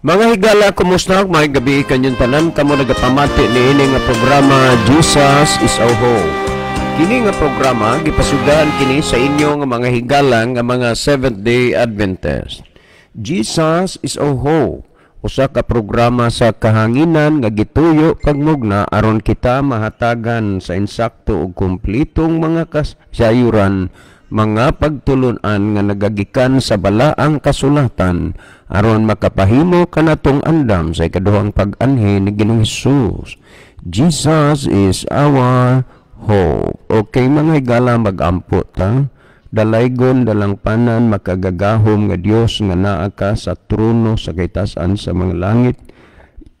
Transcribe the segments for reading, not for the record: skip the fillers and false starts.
Mga higala, kumusta? May gabi kanyong tanan kamo nagapamati niini nga programa, Jesus is Our Hope. Kini nga programa gipasudan kini sa inyo nga mga higala nga mga Seventh Day Adventist. Jesus is Our Hope. Usa ka programa sa kahanginan nga gituyo kag mugna aron kita mahatagan sa insakto ug kumplitong mga kasayuran, mga pagtulunan nga nagagikan sa balaang kasulatan aron makapahimo kanatong andam sa ikaduhang pag-anhi ni Ginoong Hesus. Jesus is our hope. Okay, mga higala, mag-ampo ta. Dalaygon, dalangpanan, makagagahom nga Dios nga naa ka sa trono sa kitasan sa mga langit.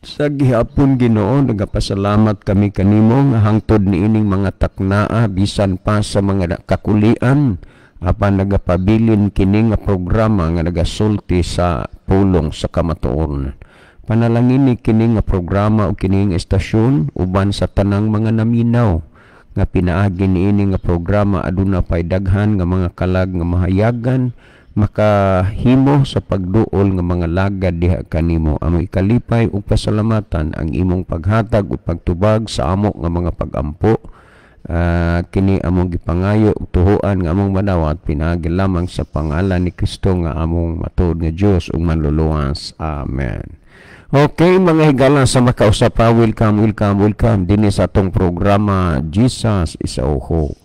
Sa gihapon, Ginoo, nagapasalamat kami kanimo nga hangtod niining mga taknaa, bisan pa sa mga kakulian, apan nagapabilin kini nga programa nga nagasulti sa pulong sa kamatuoran. Panalangini kini nga programa o kini nga estasyon uban sa tanang mga naminaw nga pinaagi niini nga programa, aduna pay daghan nga mga kalag nga mahayagan, makahimo sa pagduol nga mga lagad diha kanimo. Among ikalipay ug pasalamatan ang imong paghatag ug pagtubag sa amo nga mga pagampo. Kini among gipangayo ug tuhuan nga among madawat pinaagi lamang sa pangalan ni Kristo nga among matuod nga Dios ug manluluwas. Amen. Okay, mga higala, sa makausa pa, welcome, welcome, welcome dinhi sa atong programa, Jesus is Our Hope.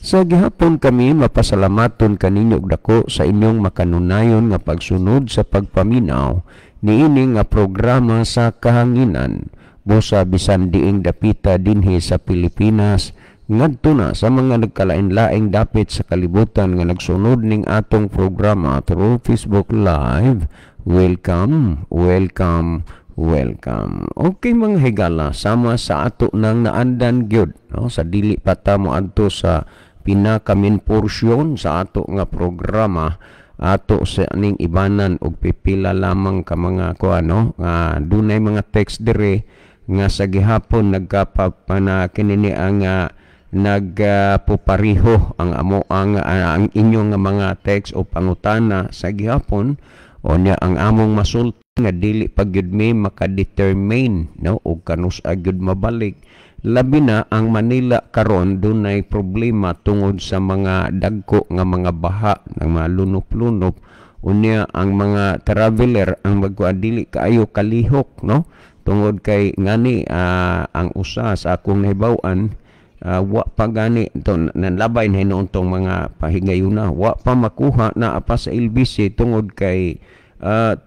Sa gihapon kami mapasalamaton kaninyo og dako sa inyong makanunayon nga pagsunod sa pagpaminaw niini nga programa sa kahanginan. Busa bisan diing dapita dinhi sa Pilipinas ngadto na sa mga nagkalain-laing dapit sa kalibutan nga nagsunod ning atong programa through Facebook Live. Welcome, welcome, welcome. Okay, mga higala, sama sa ato nang naandan gyud, no, sa dili pa ta mo adto sa pinaka main portion sa ato nga programa, ato sa aning ibanan og pipila lamang ka mga kuan, no, nga dunay mga text dire nga sa gihapon nagkapapana kini ang nagpupariho ang amo ang inyong nga mga text o pangutana sa gihapon. O niya ang among masulti nga dili pa gyud mi makadetermine, no, og kanus-a gyud mabalik, labi na ang Manila karon dunay problema tungod sa mga dagko nga mga baha ng mga lunop-lunop. Unya ang mga traveler ang magkuan dili kaayo kalihok, no, tungod kay ngani ang usa sa akong nahibaw-an, wa pa gani to nanlabay na hinuon tong mga pahigayuna, wa pa makuha na pa sa LBC tungod kay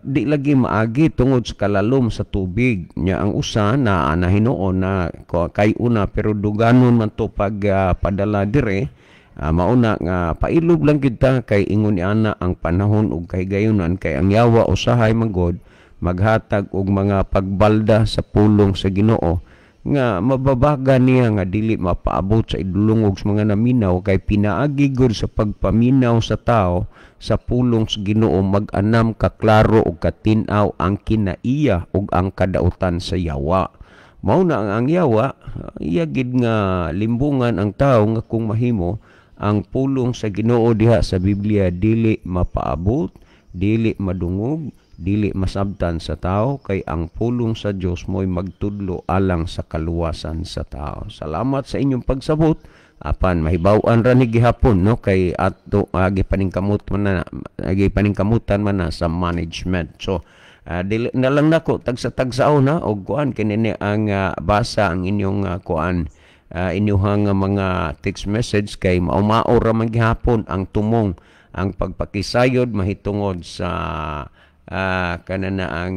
di lagi maagi tungod sa kalalom sa tubig nya. Ang usa na nahinuon na kay una, pero duganon man to pag padala dire. Mauna nga pailob lang gyud ta kay ingon ni ana ang panahon ug kahigayunan, kay ang yawa usahay manggod maghatag og mga pagbalda sa pulong sa Ginoo nga mababaga niya nga dili mapaabot sa idulungog sa mga naminaw, kay pinaagi gud sa pagpaminaw sa tao sa pulong sa Ginoo mag-anam kaklaro ug katin-aw ang kinaiya ug ang kadautan sa yawa. Mao na ang yawa iya gid nga limbungan ang tao nga kung mahimo ang pulong sa Ginoo diha sa Biblia dili mapaabot, dili madungog, dili masabtan sa tao, kay ang pulong sa Dios mo'y magtudlo alang sa kaluwasan sa tao. Salamat sa inyong pagsabot. Apan mahibaw-an ra ni gihapon, no, kay ato agi paningkamot man na, agi paningkamutan man na sa management. So dili na lang nako tagsa-tagsaon na og kuan kini ni ang basa ang inyong kuan, inyuhang mga text message, kay maumao ra man gihapon ang tumong ang pagpakisayod mahitungod sa kanana ang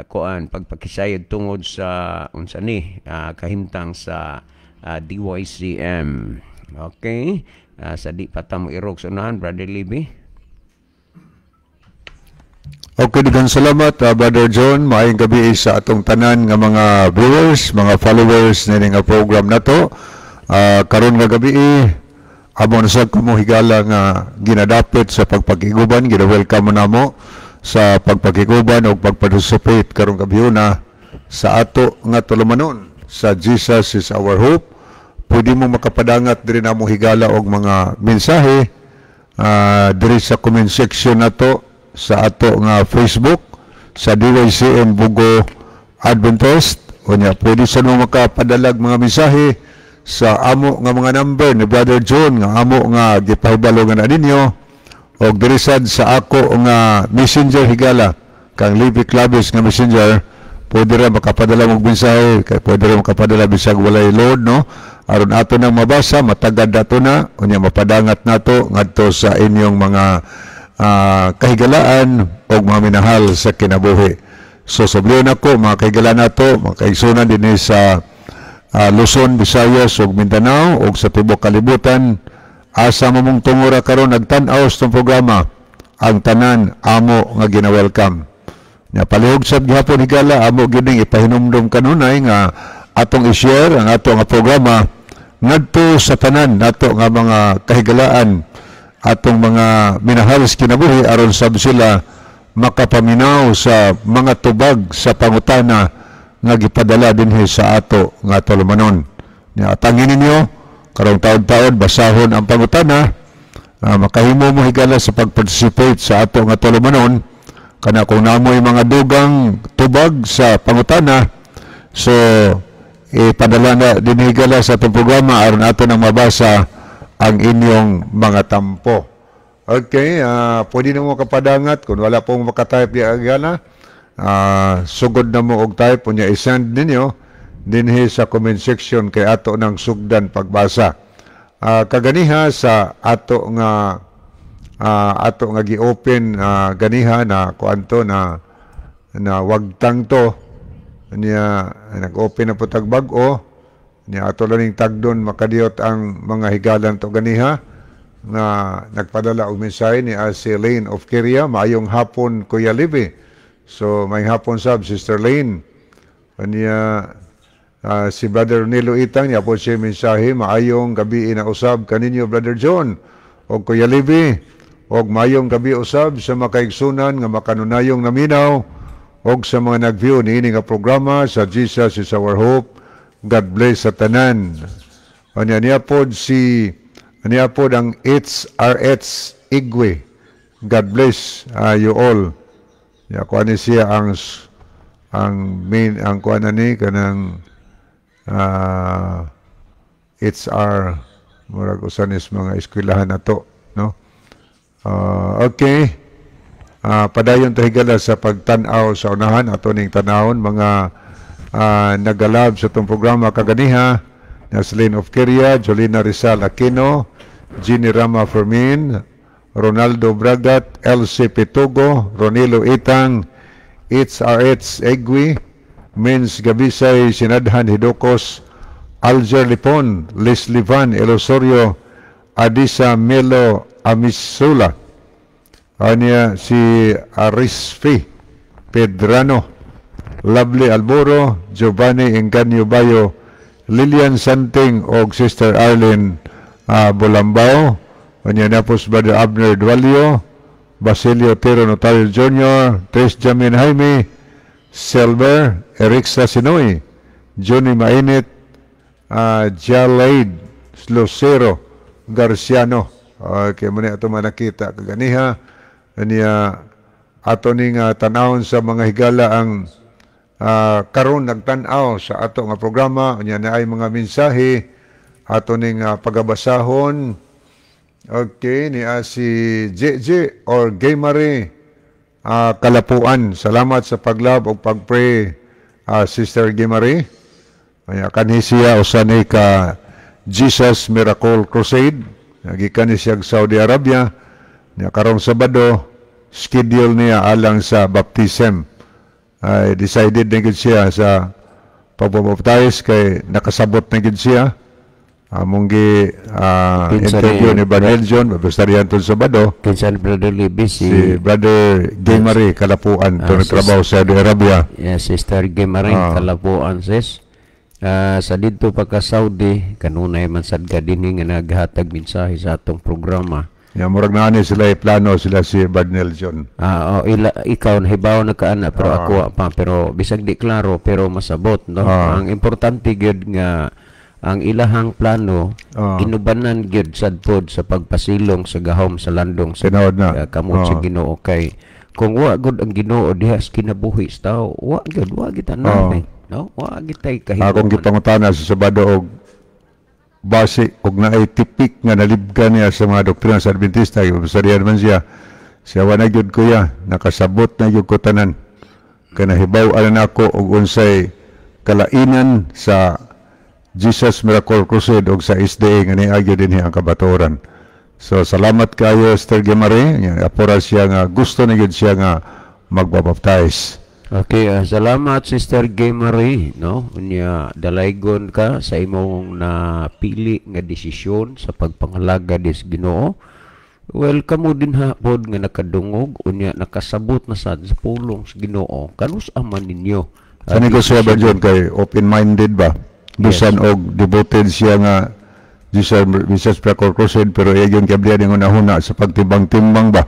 kuan, pagpakisayod tungod sa unsa ni kahimtang sa DYCM. Okay? Sa di pa ta mo irog sa unahan, Brother Libby. Okay, daghang salamat, Brother John. Maayong gabi sa atong tanan nga mga viewers, mga followers niini nga program nato. Karon nga gabi, amo na sad kamo higala nga ginadapit sa pagpakiguban, gina-welcome namo sa pagpakiguban o pagparticipate karong gabi na sa ato nga tulumanon sa Jesus is Our Hope. Pwede mo makapadangat diri namo higala og mga mensahe diri sa comment section nato sa ato nga Facebook. sa DYCM Bogo Adventist. Unya pwede sa mo makapadalag mga mensahe sa amo nga mga number ni Brother John nga amo nga gipahibalo nga na ninyo og diri sad sa ako nga messenger, higala, kang Levi Clavis nga messenger. Pwede ra makapadala og mensahe kay pwede ra makapadala bisag walay load, no, aron ato nang mabasa, matagad nato na, unya mapadangat nato ngadto sa inyong mga kahigalaan og mga minahal sa kinabuhi. So subliyon ako, mga kahigalaan nato, mga kaigsunan dinhi sa Luzon, Visayas ug Mindanao ug sa tibuok kalibutan, asa mo mong tungura karon nagtan-aw sa itong programa, ang tanan amo nga gina-welcome. Nya palihog sab gihapon, higala, amo gining ipahinumdom kanunay nga atong i-share ang ato nga programa ngadto sa tanan nato nga mga kahigalaan, atong mga minahal sa kinabuhi, aron sab sila makapaminaw sa mga tubag sa pangutana nga gipadala dinhi sa ato nga tulumanon. Nya atangin ninyo karong taon-taon basahon ang pangutana, makahimo mo, higala, sa pag-participate sa ato nga tulumanon kana kung namoy mga dugang tubag sa pangutana. So ipadala na din, higala, sa atong programa aron ato nang mabasa ang inyong mga tampo. Okay, pwede na mo kapadangat kung wala pong makatype di higala. Sugod na mo og type unya i-send ninyo dinhi sa comment section kay ato nang sugdan pagbasa. Kaganiha sa ato nga gi-open ganiha na kuan to na na wagtang to niya, nag-open na po tag bag-o niya. Ato lang ning tagdon makadiyot ang mga higalan to ganiha nga nagpadala og mensahe ni si Lane of Kiria: "Maayong hapon, Kuya Livi." So may hapon sab, Sister Lane. Kaniya si Brother Nilo Itang niya po siya mensahe: "Maayong gabi na usab kaninyo, Brother John og Kuya Livi, og maayong gabi usab sa makaigsunan nga makanunayong naminaw og sa mga nag-view niini nga programa sa Jesus is Our Hope. God bless sa tanan." Anya niya pod si niya pod ang HRH Igwe: "God bless you all." Ya kuan ni siya ang main ang kuan ni kanang HR, murag usa nis mga eskwelahan nato, no? Okay. Padayon ta, higala, sa pagtan-aw sa unahan. Ato ning tanawon mga nagalab sa itong programa kaganiha: Naslin of Kiria, Jolina Rizal Aquino, Ginny Rama Fermin, Ronaldo Bragat, LC Pitugo, Ronilo Itang, HRH Egwi, Mins Gabisay Sinadhan Hidokos, Alger Lipon, Leslie Van Elosorio, Adisa Melo Amisula, anya si Arisfi Pedrano, Lovely Alboro, Giovanni Enganyo Bayo, Lilian Santing og Sister Arlene Bolambao, anya na po si Brother Abner Dualio, Basilio Tero Notario Jr., Tris Jamin Jaime, Silver, Erixa Sinoy, Johnny Mainit, Jalaid Lucero Garciano. Okay, muna ato manakita kaganiha. Aniya ato ning tanawon sa mga higala ang karon nagtan-aw sa ato nga programa. Unya na ay mga mensahe ato ning pagabasahon. Okay, ni si JJ or Gaymare Kalapuan. "Salamat sa paglove o pagpray, Sister Gaymare." Anya kanhi siya usa ni ka Jesus Miracle Crusade. Gikan ni siya Saudi Arabia. Nya karong Sabado schedule niya alang sa baptism. Ay decided na gid siya sa pagpabaptize kay nakasabot na gid siya. Among gi Kinsa interview ni Brother John, basta riyan tong Sabado. Kinsa ni Brother Libby si, Si Brother Gaymare Kalapuan to nagtrabaho sa Saudi Arabia. Yeah, Sister Gimarin Kalapuan, sis. Sa didto pa ka Saudi kanunay man sad ka dinhi nga naghatag mensahe sa atong programa. Ya murag naa ni sila plano sila si Brother John. Oh, ila, ikaw nahibaw na ka ana, pero ako wa pa, pero bisag di klaro pero masabot, no. Ang importante gyud nga ang ilahang plano inubanan gyud sad pod sa pagpasilong sa gahom sa landong sa Tinuod na. Kamot sa Ginoo kay Kung wa gud ang Ginoo diha sa kinabuhi sa tao, wa gyud, wa kita nothing, no? Wa gitay kahimo. Akong gipangutana sa Sabado og base og naay tipik nga nalibga niya sa mga doktrina sa Adventista, gipasarian man siya. Siya, wa na gyud, kuya, nakasabot na gyud ko tanan. Kay nahibaw-an na nako og unsay kalainan sa Jesus Miracle Crusade og sa SDA nga niagi dinhi ang kabatuoran. So salamat kayo, Sister Gemare. Apora siya nga gusto na gyud siya nga magbabaptize. Okay, salamat, Sister Gay Marie, no? Unya dalaygon ka sa imong napili nga desisyon sa pagpangalaga dis Ginoo. Well, kamo din ha pod nga nakadungog unya nakasabot na sad sa pulong sa Ginoo. Kanus man ninyo? Sa negosyo ba dyan kay open-minded ba? Bisan og devoted siya nga Jesus Miracle Crusade, pero iya yung kabliyan yung unahuna sa pagtimbang-timbang ba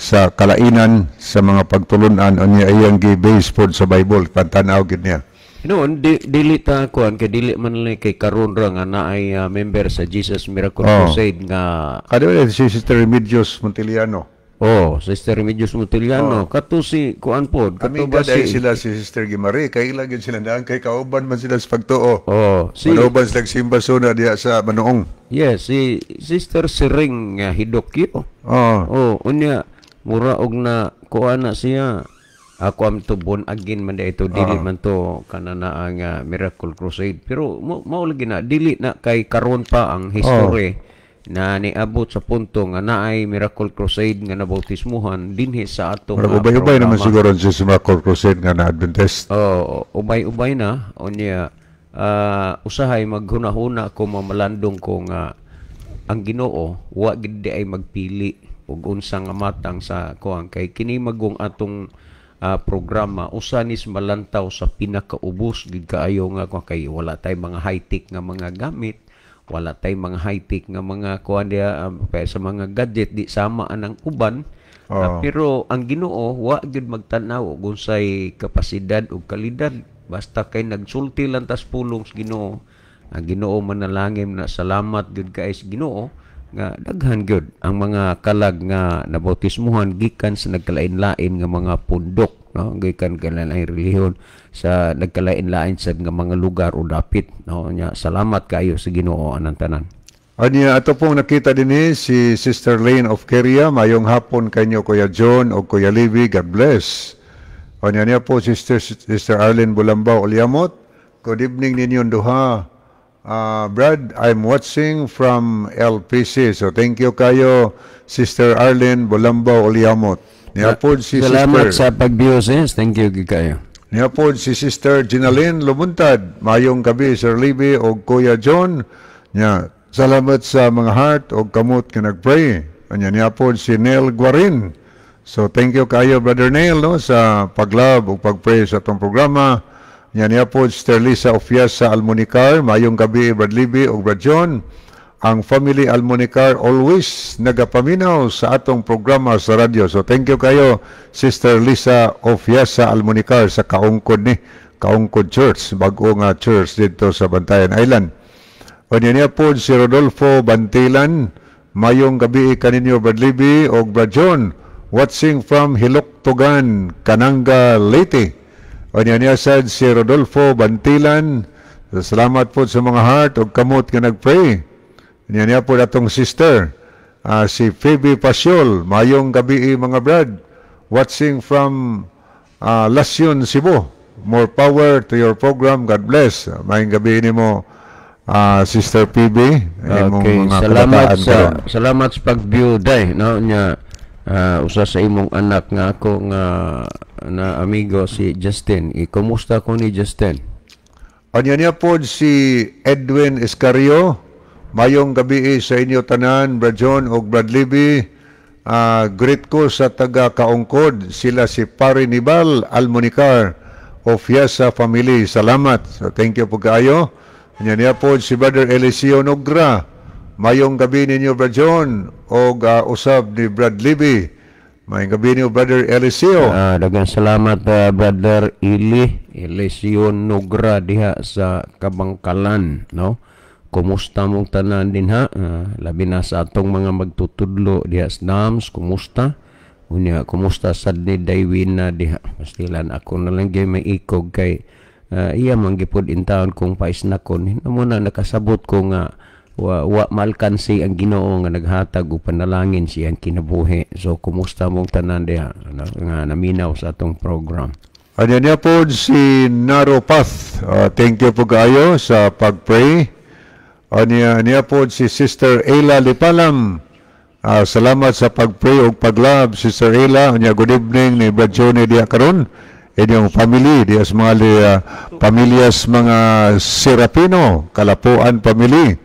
sa kalainan sa mga pagtulunan, unya iyang gi-base pod sa Bible, pantanaw gid niya. Noon, dili ta kuan kay dili man lang kay karon ra nga naay member sa Jesus Miracle Crusade nga. Kada si Sister Remedios Montiliano. Oh, Sister Remedios Montiliano, kato si kuan pod, kato Amiga ba dahil si sila si Sister Gimari, kay ila gyud sila daan kay kauban man sila sa pagtuo. Oh, si Manauban sila simba suna diha sa Manuong. Yes, si Sister Siring Hidokyo. Oh. Oh, unya mura og na kuan na siya. Ako am to born again man ito, dili man to kanana ang Miracle Crusade. Pero mao lagi na dili na kay karon pa ang history na niabot sa punto nga naay Miracle Crusade nga nabautismuhan dinhi sa atong Murag ubay-ubay naman programa. Siguro si Miracle Crusade nga na Adventist. Oh, ubay-ubay na unya usahay maghunahuna ko, mamalandong ko nga ang Ginoo wa gid di ay magpili og unsa nga matang sa kuan, kay kini magong atong programa usa nis malantaw sa pinakaubos gid kaayo nga kuan, kay wala tay mga high-tech nga mga gamit, wala tay mga high-tech nga mga kuan diha kaya sa mga gadget di sama anang uban. Pero ang Ginoo wa gyud magtan-aw og unsay kapasidad ug kalidad, basta kay nagsulti lang tas pulong sa Ginoo. Ang Ginoo manalangin na. Salamat gyud kay sa Ginoo nga daghan gyud ang mga kalag nga nabautismuhan gikan sa nagkalain-lain nga mga pundok, no, gikan kalain relihiyon, sa nagkalain-lain sa nga mga lugar o dapit, no. Nya salamat kaayo sa Ginoo anang tanan. Anya ato pong nakita dinhi si Sister Lane of Keria, mayong hapon kanyo, Kuya John o Kuya Levi, God bless. Anya niya po Sister Arlene Bulambao Olyamot. Good evening ninyong duha. Brad, I'm watching from LPC. So thank you kayo, Sister Arlene Bulambao Olyamot. Niya po si Salamat Sister sa pag-view, sis. Thank you gyud kayo. Niya po si Sister Ginaline Lumuntad. Mayong gabi, Sir Libby o Kuya John. Nya, salamat sa mga heart o kamot nga nagpray. Anya niya po si Neil Guarin. So thank you kayo, Brother Neil, no, sa paglove o pagpray sa atong programa. Nya niya po Sister Lisa Ofiasa Almonicar. Mayong gabi, Brad Libby o Brad John. Ang family Almonicar always nagapaminaw sa atong programa sa radyo. So thank you kayo, Sister Lisa Ofiasa Almonicar sa Kaungkod ni Kaungkod Church, bago nga church dito sa Bantayan Island. Unya niya po si Rodolfo Bantilan. Mayong gabi kaninyo, Brad Libby o Brad John. Watching from Hiluktugan, Kananga, Leyte. Unya niya sad si Rodolfo Bantilan. Salamat po sa mga heart o kamot nga nagpray. Unya niya po atong sister, si Phoebe Pasiol. Mayong gabi, mga brad. Watching from Lasyon, Cebu. More power to your program. God bless. Mayong gabi nimo, Sister Phoebe. Imong Okay, mga salamat kabataan sa karon. Salamat sa pag-view day, no, nya usa sa imong anak nga ako nga na amigo, si Justin. I-kumusta ko ni Justin? Anya niya po si Edwin Escario. Mayong gabi sa inyo tanan, Brad John ug Brad Libby. Greet ko sa taga Kaungkod, sila si Pare Nibal Almonicar of Fiesa family. Salamat. So, thank you po kaayo. Anya niya po si Brother Eliseo Nogra. Mayong gabi ninyo, Brad John og usab ni Brad Libby. Mayong gabi ninyo, Brother Eliseo. Daghang salamat, Brother Ili Eliseo Nogra diha sa Kabangkalan, no. Kumusta mong tanan din ha? Labi na sa atong mga magtutudlo diha sa NAMS, kumusta? Unya, kumusta sad ni Daywina diha? Pastilan ako na lang gyud may ikog kay iya man gipud intawon kong paisnakon. Amo na nakasabot ko nga wa maalkansi ang Ginoo nga naghatag og panalangin siyang kinabuhi. So kumusta mong tanan diha, ano, nga naminaw sa atong program? Ano niya po si Naro Path. Thank you po kaayo sa pag-pray. Ano niya po si Sister Ayla Lipalam. Salamat sa pag-pray ug pag-love, Sister Ayla. Unya, good evening ni Brad Johnny diya karon. Inyong family, diya sa mga pamilyas mga Serapino, Kalapuan family.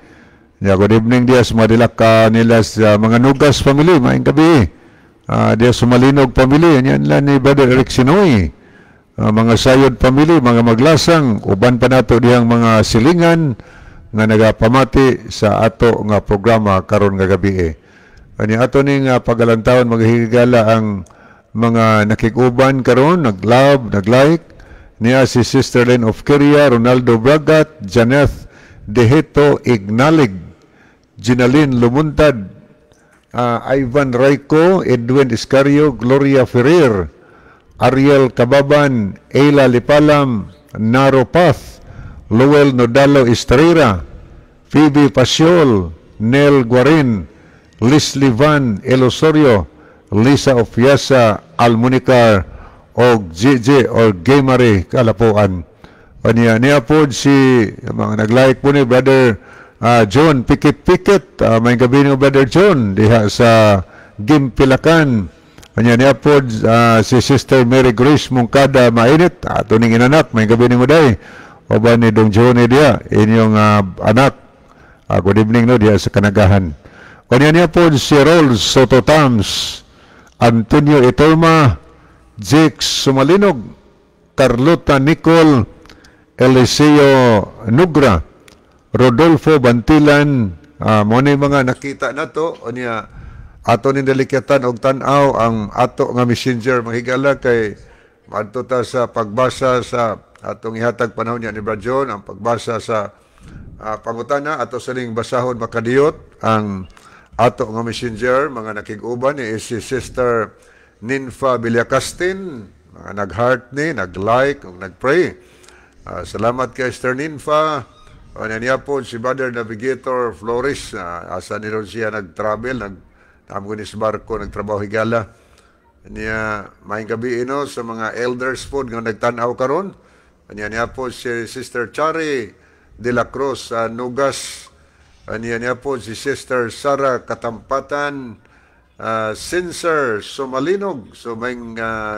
Unya, good evening diya sa mga dilaka nila sa mga Nugas family, maayong gabi. Diya sa Malinog family, yan lang ni Brother Eric Sinoy. Mga Sayod family, mga Maglasang, uban pa nato diyang mga silingan nga nagapamati sa ato nga programa karon nga gabi. Ani ato ning pagalantawon, mga higala, ang mga nakikuban karon, nag-love, nag-like niya si Sister Lynn of Kiria, Ronaldo Bragat, Janeth Deheto Ignalig, Ginalyn Lumuntad, Ivan Rayco, Edwin Iscario, Gloria Ferrer, Ariel Kababan, Ayla Lipalam, Naro Path, Lowell Nodalo Estrera, Phoebe Pasiol, Nel Guarin, Leslie Van Elosorio, Lisa Ofiasa Almunicar, o GJ or Gaymare Kalapuan. Aniya niya po si mga nag-like po ni Brother John Pikit Pikit. May gabi ni Brother John diha sa Gimpilakan. Anya niya po si Sister Mary Grace Mungkada Mainit. Ato ning inanak, may gabi ni mo day. O ba ni Dong Johnny diha, inyong anak. Good evening no diha sa Kanagahan. Kanya niya po si Rol Soto Tams, Antonio Itorma, Jake Sumalinog, Carlota Nicole, Eliseo Nugra, Rodolfo Bantilan, mo ni mga nakita nato. Unya ato ni dalikyatan og tan-aw ang ato nga Messenger, mga higala, kay maadto ta sa pagbasa sa atong ihatag panahon niya ni Brad John ang pagbasa sa pangutana. Ato sa ning basahon makadiyot ang ato nga Messenger. Mga nakig-uban ni si Sister Ninfa Villacastin, mga nag-heart ni, nag-like ug nag-pray. Salamat kay Sister Ninfa. Ano niya po si Brother Navigator Flores, asa ni ron siya nag-travel, nag namo ni sa barko, nagtrabaho, higala. Niya, maayong gabi ino sa mga elders po nga nagtan-aw karon. Anya niya po si Sister Chari de la Cruz sa Nugas. Anya niya po si Sister Sara Katampatan, Sinser Sumalinog. So may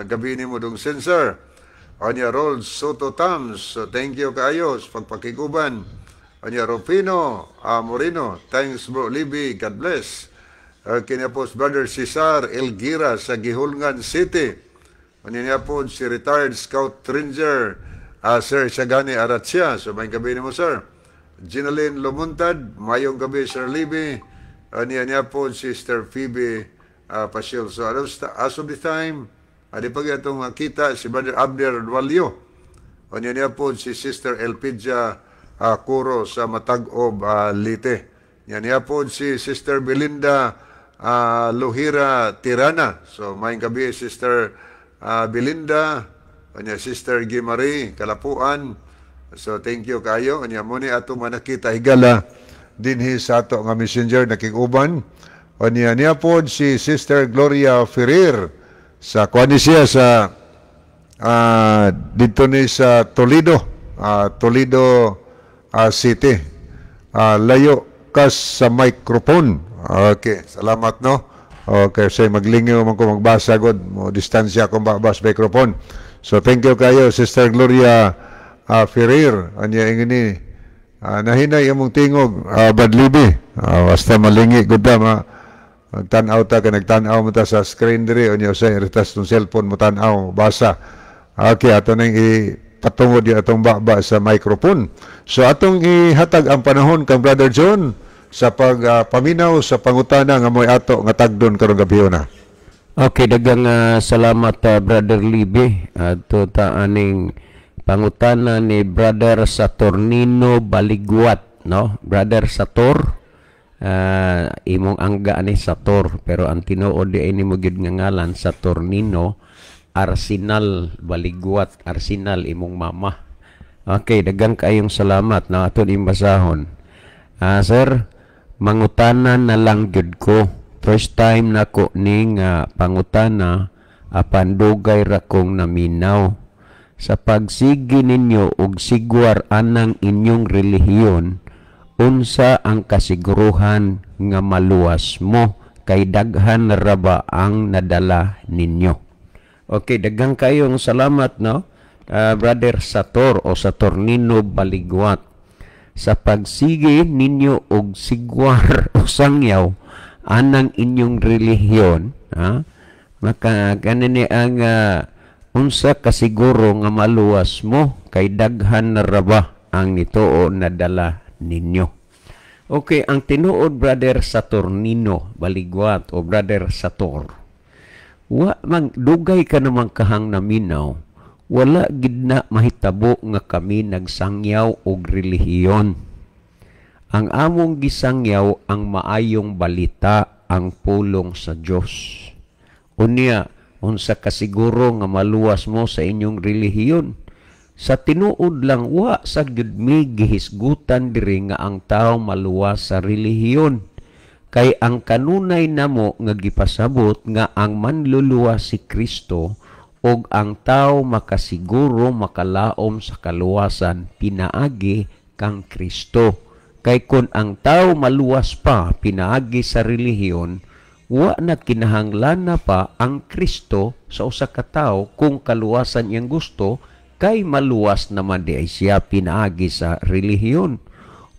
gabi ni mo dong Sinser. Anya Rol Soto Tams. So thank you kaayo sa pagpakiguban. Anya Rufino Moreno. Thanks, Bro Libby. God bless. Kanya po si Brother Cesar Elgira sa Gihulngan City. Anya niya po si retired Scout Ranger Sir Sagani Aratsia. So may gabi ni mo, sir. Ginalyn Lumuntad, mayong gabi, Sir Libby. Anya niya po si Sister Phoebe Pasil. So as of the time, adi pa itong makita si Brother Abner Dualio. Anya niya po si Sister Elpidia Curo sa Matag-ob, Leyte. Nya niya po si Sister Belinda Luhira Tirana. So mayong gabi, Sister Belinda, anya Sister Gimari Kalapuan. So thank you kayo. Anya mo ni ato manakita, higala, dinhi sa ato nga Messenger nakiguban. Anya niya po si Sister Gloria Ferrer sa kuan ni siya sa dito ni sa Toledo, Toledo City. Layo kas sa microphone. Okay, salamat no. Okay, say maglingyo man ko magbasa god, mo distansya akong babas microphone. So thank you kayo, Sister Gloria Ferrer. Anya ingini nahinay imong tingog, Badlibi. Basta malingi gud ta ma magtan-aw ta kay nagtan-aw mo ta sa screen diri, unya sa iritas tong cellphone mo tan-aw basa. Okay, ato nang ipatungod di atong baba sa microphone. So atong ihatag ang panahon kang Brother John sa pagpaminaw sa pangutana nga mo'y ato nga tagdon karong gabi na. Okay, daghang salamat, Brother Libby. Ato ta aning pangutana ni Brother Saturnino Baligwat, no? Brother Sator, Imong angga ani Sator, pero ang tinuod di ini mo gyud nga ngalan Saturnino Arsenal Baligwat. Arsenal imong mama. Okay, daghang kaayong salamat na ato ning basahon. Sir, mangutana na lang gyud ko. First time nako ning pangutana, apan dugay ra kong naminaw. Sa pagsigi ninyo og sigwar anang inyong relihiyon, unsa ang kasiguruhan nga maluwas mo, kay daghan ra ba ang nadala ninyo? Okay, daghang kayong salamat, no? Brother Sator o Saturnino Baligwat. Sa pagsige ninyo og sigwar o sangyaw anang inyong relihiyon, ha? Maka kanini ang unsa kasiguro nga maluwas mo, kay daghan na ra ba ang nituo nadala ninyo? Okay, ang tinuod, Brother Saturnino Baligwat o Brother Sator, wa mang dugay ka namang kahang naminaw, wala gid na mahitabo nga kami nagsangyaw og relihiyon. Ang among gisangyaw ang maayong balita, ang pulong sa Dios. Unya, unsa kasiguro nga maluwas mo sa inyong relihiyon? Sa tinuod lang, wa sa gyud mi gihisgutan diri nga ang tao maluwas sa relihiyon. Kay ang kanunay namo nga gipasabot nga ang manluluwas si Kristo ug ang tao makasiguro makalaom sa kaluwasan pinaagi kang Kristo. Kay kun ang tao maluwas pa pinaagi sa relihiyon, wa na kinahanglan na pa ang Kristo sa usa ka tawo kung kaluwasan iyang gusto, kay maluwas naman di ay siya pinaagi sa relihiyon.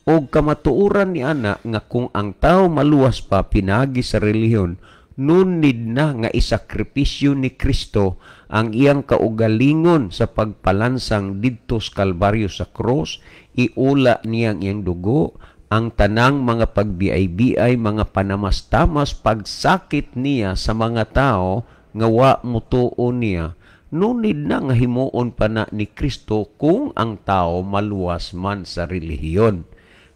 Og kamatuoran ni ana nga kung ang tao maluwas pa pinaagi sa relihiyon, nunid na nga isakripisyo ni Kristo ang iyang kaugalingon sa pagpalansang didto sa Kalbaryo sa cross, iula niyang iyang dugo, ang tanang mga pagbiay-biay, mga panamastamas, pagsakit niya sa mga tao nga wa mutuo niya. Nunid na nga himuon pa na ni Kristo kung ang tao maluwas man sa relihiyon.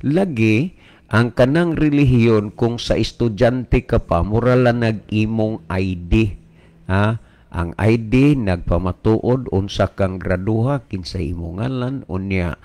Lagi, ang kanang relihiyon kung sa estudyante ka pa, mura lang nag-imong ID. Ha? Ang ID nagpamatuod unsa kang graduha, kinsay imong ngalan, unya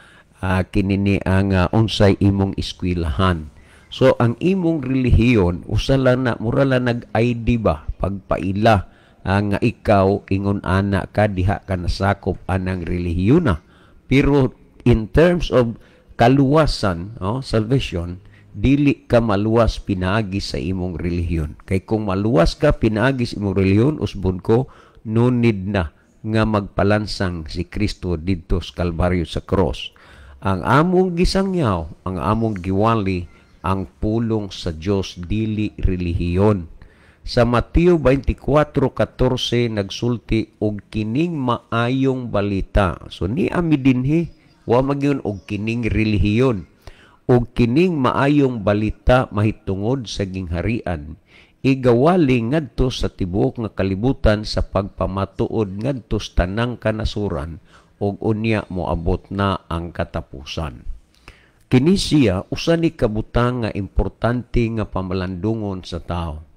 kinini ang unsay imong eskwelahan. So ang imong relihiyon usa lang na, mura lang nag-ID ba, pagpaila nga ikaw ingon ana ka, diha ka nasakop anang relihiyon na. Pero in terms of kaluwasan, oh, salvation, dili ka maluwas pinaagi sa imong relihiyon. Kay kung maluwas ka pinaagi sa imong relihiyon, usbon ko, no need na nga magpalansang si Kristo didto sa Kalbaryo sa cross. Ang among gisangyaw, ang among giwali, ang pulong sa Dios, dili relihiyon. Sa Mateo 24:14 nagsulti og kining maayong balita. So ni ami dinhi, wa magyun og kining relihiyon. Og kining maayong balita mahitungod sa gingharian, igawali ngadto sa tibuok nga kalibutan sa pagpamatuod ngadto sa tanang kanasuran, og unya moabot na ang katapusan. Kini siya usa ni kabutang nga importante nga pamalandungon sa tao.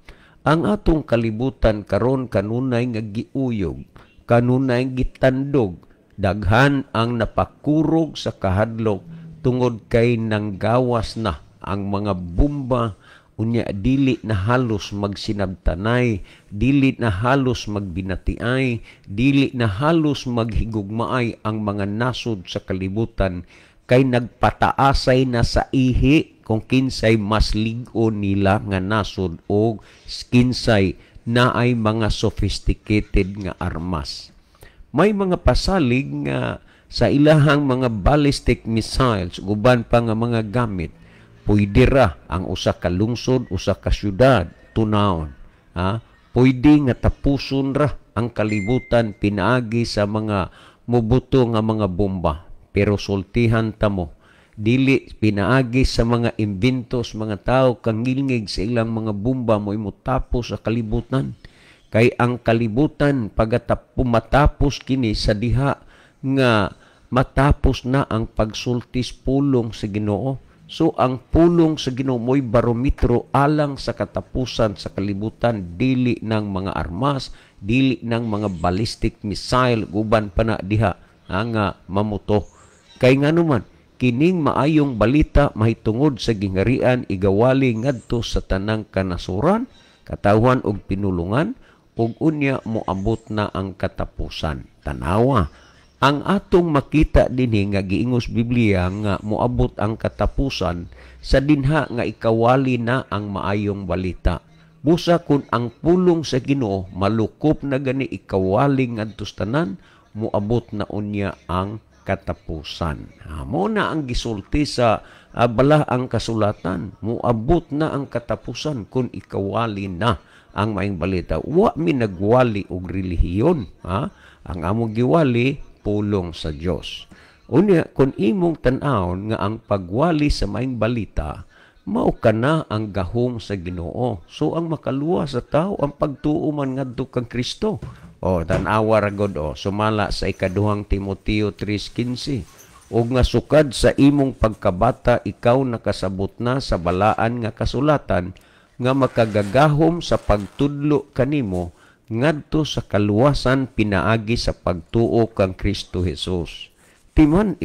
Ang atong kalibutan karon kanunay nga giuyog, kanunay gitandog, daghan ang napakurog sa kahadlok tungod kay nanggawas na ang mga bomba, unya dili na halos magsinabtanay, dili na halos magbinatiay, dili na halos maghigugmaay ang mga nasod sa kalibutan, kay nagpataasay na sa ihi kung kinsay mas lig-on nila nga nasod o kinsay naay mga sophisticated nga armas. May mga pasalig nga sa ilahang mga ballistic missiles, uban pa nga mga gamit, pwede ra ang usa ka lungsod, usa ka syudad, tunawon. Ha? Pwede nga tapuson ra ang kalibutan pinaagi sa mga mubuto nga mga bomba. Pero sultihan ta mo, dili pinaagi sa mga inventos, mga tao kangilngig sa ilang mga bomba mo imutapos sa kalibutan. Kay ang kalibutan pagkatapos kini sa diha nga matapos na ang pagsultis pulong sa Ginoo. So ang pulong sa Ginoo mo'y barometro alang sa katapusan sa kalibutan, dili ng mga armas, dili ng mga ballistic missile, guban pa na diha nga mamuto. Kay nganuman, kining maayong balita mahitungod sa gingharian igawali ngadto sa tanang kanasuran, katawhan og pinulungan, ug unya moabot na ang katapusan. Tanawa, ang atong makita dinhi nga giingos Biblia nga moabot ang katapusan sa dinha nga ikawali na ang maayong balita. Busa kun ang pulong sa Ginoo malukop na gani ikawali ngadto sa tanan, moabot na unya ang katapusan. Mo na ang gisulti sa bala ang kasulatan, moabot na ang katapusan kung ikawali na ang maayong balita. Wa mi nagwali og relihiyon, ha? Ang among giwali pulong sa Dios. Unya kun imong tan-awon nga ang pagwali sa maayong balita mao kana ang gahom sa Ginoo. So ang makaluwas sa tao ang pagtuo man ngadto kang Kristo. O tan-awa ra gud o sumala sa ikaduhang Timoteo 3:15, ug nga sukad sa imong pagkabata ikaw nakasabot na sa balaan nga kasulatan nga makagagahom sa pagtudlo kanimo ngadto sa kaluwasan pinaagi sa pagtuo kang Kristo Jesus. Timan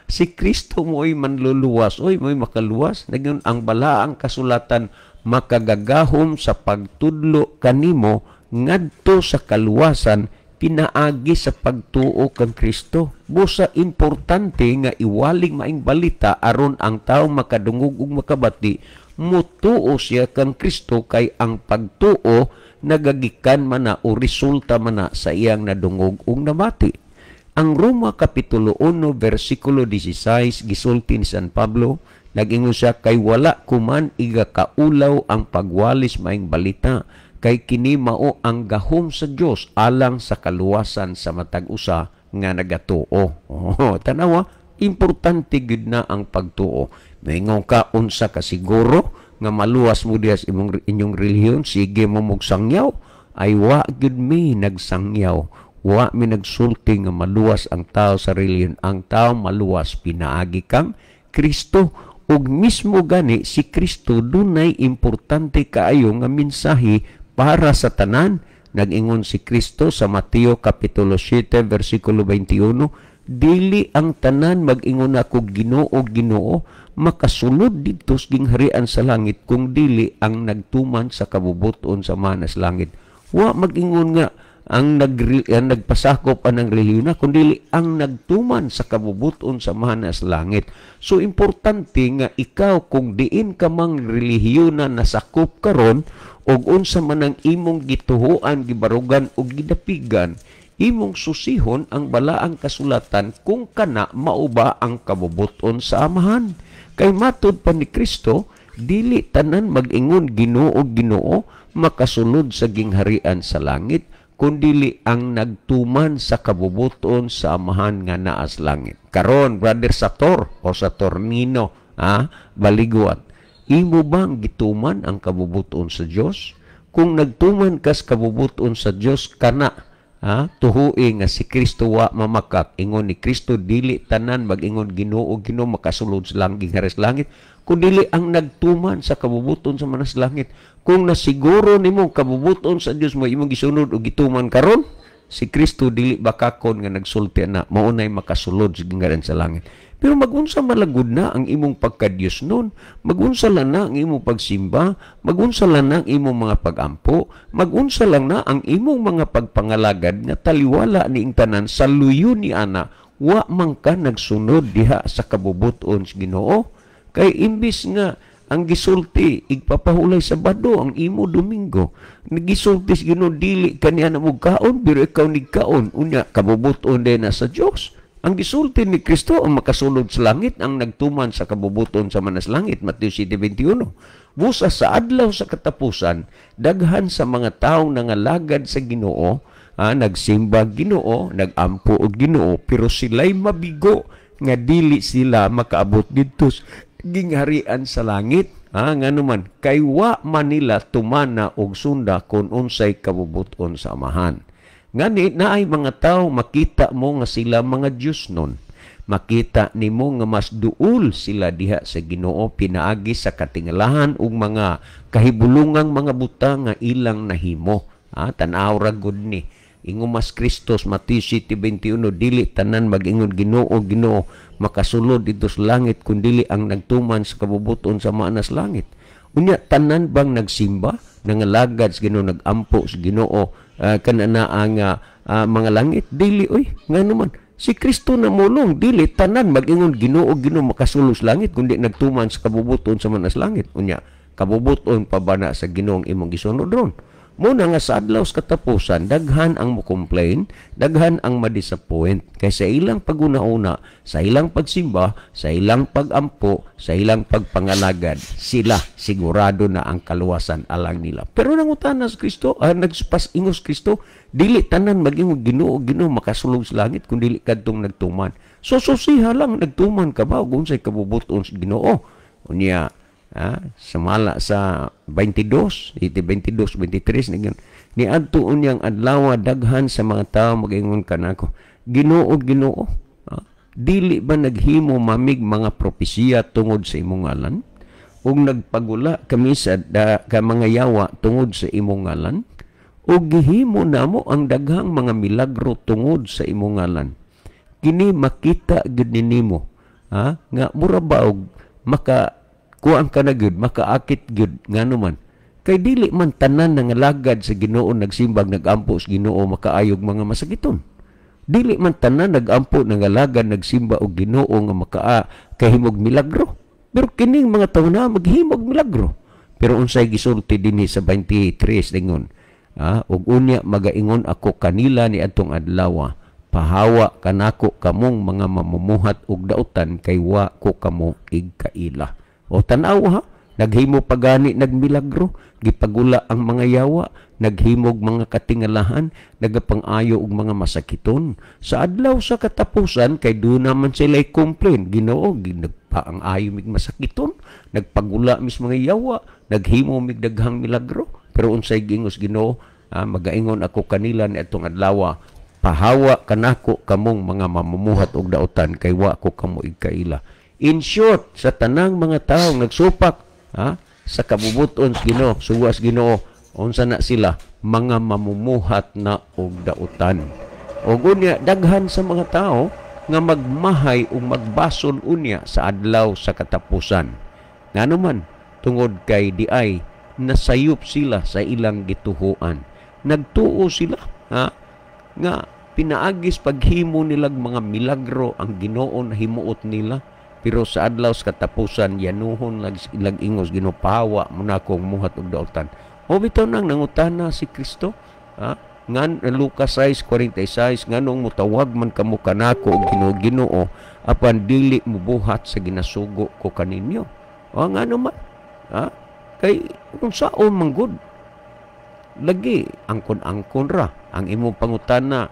si Kristo mo'y manluluwas, oy mo'y makaluwas. Nagyun ang balaang kasulatan makagagahom sa pagtudlo kanimo ngadto sa kaluwasan pinaagi sa pagtuo kang Kristo. Busa importante nga iwaling maing balita aron ang tao makadungog ug makabati, mutuo siya kang Kristo, kay ang pagtuo nagagikan man na o resulta man na sa iyang nadungog ug nabati. Ang Roma Kapitulo 1 versikulo 16 gisulti ni San Pablo, nag-ingon siya, kay wala kuman igakaulaw ang pagwalis maing balita, kay kini mao ang gahom sa Dios alang sa kaluwasan sa matag usa nga nagatuo. Oh, tanawa, importante gid na ang pagtuo. Maingon ka unsa ka siguro nga maluwas mo diha sa inyong relihiyon, sige mo mogsangyaw. Ay wa gid mi nagsangyaw, wa mi nagsulti nga maluwas ang tao sa relihiyon. Ang tao maluwas pinaagi kang Kristo. Ug mismo gani si Kristo dunay importante kaayo nga mensahe para sa tanan. Nag-ingon si Kristo sa Mateo Kapitulo 7 versikulo 21, dili ang tanan mag-ingon ako Ginoo, Ginoo, makasulod didto sa gingharian sa langit, kung dili ang nagtuman sa kabubuton sa manas langit. Wa mag-ingon nga ang nagpasakop anang relihiyon na, kun dili ang nagtuman sa kabubuton sa manas langit. So importante nga ikaw kung diin ka mang relihiyon na nasakop karon og unsa man ang imong gituhoan, gibarugan og gidapigan, imong susihon ang balaang kasulatan kung kana mao ba ang kabubuton sa Amahan. Kay matud pa ni Kristo, dili tanan mag-ingon Ginoo, Ginoo makasulod sa gingharian sa langit, kundili ang nagtuman sa kabubuton sa Amahan nga naa sa langit. Karon, Brother Sator o Satornino, baliguan, imo bang gituman ang kabubuton sa Dios? Kung nagtuman kas kabubuton sa Dios, kana tuhui nga si Kristo wa mamakak. Ingon ni Kristo, dili tanan mag-ingon Ginoo, Ginoo makasulod sa langit, gingharian sa langit, kundili ang nagtuman sa kabubuton sa manas langit. Kung nasiguro nimo kabubuton sa Dios mo imong gisunod og gituman karon, si Kristo dili bakakon nga nagsulti na mao nay makasulod sa gingharian sa langit. Pero magunsa malagud na ang imong pagka-Dios nun, magunsa lang na ang imong pagsimba, magunsa lang na ang imong mga pagampo, magunsa lang na ang imong mga pagpangalagad nga taliwala niing tanan sa luyo ni ana, wa man ka nagsunod diha sa kabubuton sa Ginoo. Kay imbis nga ang gisulti igpapahulay sa bado ang imo Domingo, nagisulti sa Ginoo dili kaniya na kaon, pero ikaw nigkaon, unya kabubuton din na sa Dios. Ang gisulti ni Kristo ang makasulod sa langit, ang nagtuman sa kabubuton sa manas langit, Mateo 7:21. Busa sa adlaw sa katapusan, daghan sa mga taong nangalagad sa Ginoo, nagsimba Ginoo, nagampo og Ginoo, pero sila'y mabigo nga dili sila makaabot didto gingharian sa langit. Nganuman kay wa man nila tumana og sunda kon unsay kabubuton sa Amahan. Ngani naay mga tao makita mo nga sila mga Dios nun. Makita nimo nga mas duol sila diha sa Ginoo pinaagi sa katingalahan ug mga kahibulungang mga butang nga ilang nahimo. Tan-aw ra gud ni. Ingon mas Kristos, Mateo 7:21, dili tanan mag-ingon Ginoo, Ginoo makasulod didto sa langit kun dili ang nagtuman sa kabubuton sa maanas langit. Unya tanan bang nagsimba, nangalagad sa Ginoo, nagampo sa Ginoo kanana ang mga langit? Dili oy, ngano man si Kristo na mulong, dili tanan mag-ingon Ginoo, Ginoo makasulod sa langit kundi nagtuman sa kabubuton sa manas langit. Unya kabubuton pa ba na sa Ginoo ang imong gisunod ron? Muna nga sa adlaw sa katapusan, daghan ang mo-complain, daghan ang ma-disappoint. Kay sa ilang paguna-una, sa ilang pagsimba, sa ilang pagampo, sa ilang pagpangalagad, sila sigurado na ang kaluwasan alang nila. Pero nangutana sa Kristo, nagpas-ingos Kristo, dili tanan maging Ginoo, Ginoo makasulod sa langit kun dili kadtong nagtuman. So susiha lang, nagtuman ka ba ug unsay kabubuton sa Ginoo? Unya, samala sa 22, iti 22, 23 nagyan. Niadto unyang adlaw daghan sa mga tao mag-ingon kanako, Ginoo, Ginoo, dili ba naghimo mamig mga propesiya tungod sa imong ngalan? Ug nagpagula kami sa ka mga yawa tungod sa imong ngalan? Ug gihimo namo ang daghang mga milagro tungod sa imong ngalan? Kini makita gyud nimo, nga mura ba og maka kuang ka na gyud, makaakit gyud, ngano man kay dili man tanan nangalagad sa Ginoo, nagsimbag, nagampo sa Ginoo makaayog mga masakiton. Dili man tanan nagampo, nangalagad, nagsimba og Ginoo nga makaa kahimog milagro. Pero kining mga tawo na maghimog milagro. Pero unsay gisulti dinhi sa 23 ningon, ug unya magaingon ako kanila ni adtong adlaw, pahawa kanako kamong mga mamumuhat og dautan kay wa ko kamo igkaila. O tan-aw ha, naghimo pagani nagmilagro, gipagula ang mga yawa, naghimog mga katingalahan, nagapang-ayo og mga masakiton. Sa adlaw sa katapusan kay doon naman sila complain, Ginoo, nagpaang-ayo mig masakiton, nagpagula mis mga yawa, naghimo mig daghang milagro. Pero unsay giingos Ginoo, magaingon ako kanila ni atong adlaw, pahawa kanako kamong mga mamumuhat og dautan kay wa ko kamo igkaila. In short, sa tanang mga taong nagsupak sa kabubuton sa Ginoo, suwas Ginoo, unsa na sila, mga mamumuhat na og dautan. Og unya daghan sa mga tao nga magmahay ug magbasol unya sa adlaw sa katapusan. Ngano man, tungod kay diay nasayop sila sa ilang gituhuan. Nagtuo sila nga pinaagis paghimo nilag mga milagro ang Ginoo na himuot nila. Pero sa adlaw sa katapusan yanuhon lag ingos Ginoo, pahawa mo na akong muhat og dautan. O bitaw nang nangutana si Kristo, ngan Lucas 6:46, nganong mutawag man kamo kanako og Ginoo, Ginoo, apan dili mobuhat sa ginasugo ko kaninyo. O ngano man, kay unsaon man gud lagi angkon-angkon ra ang imong pangutana,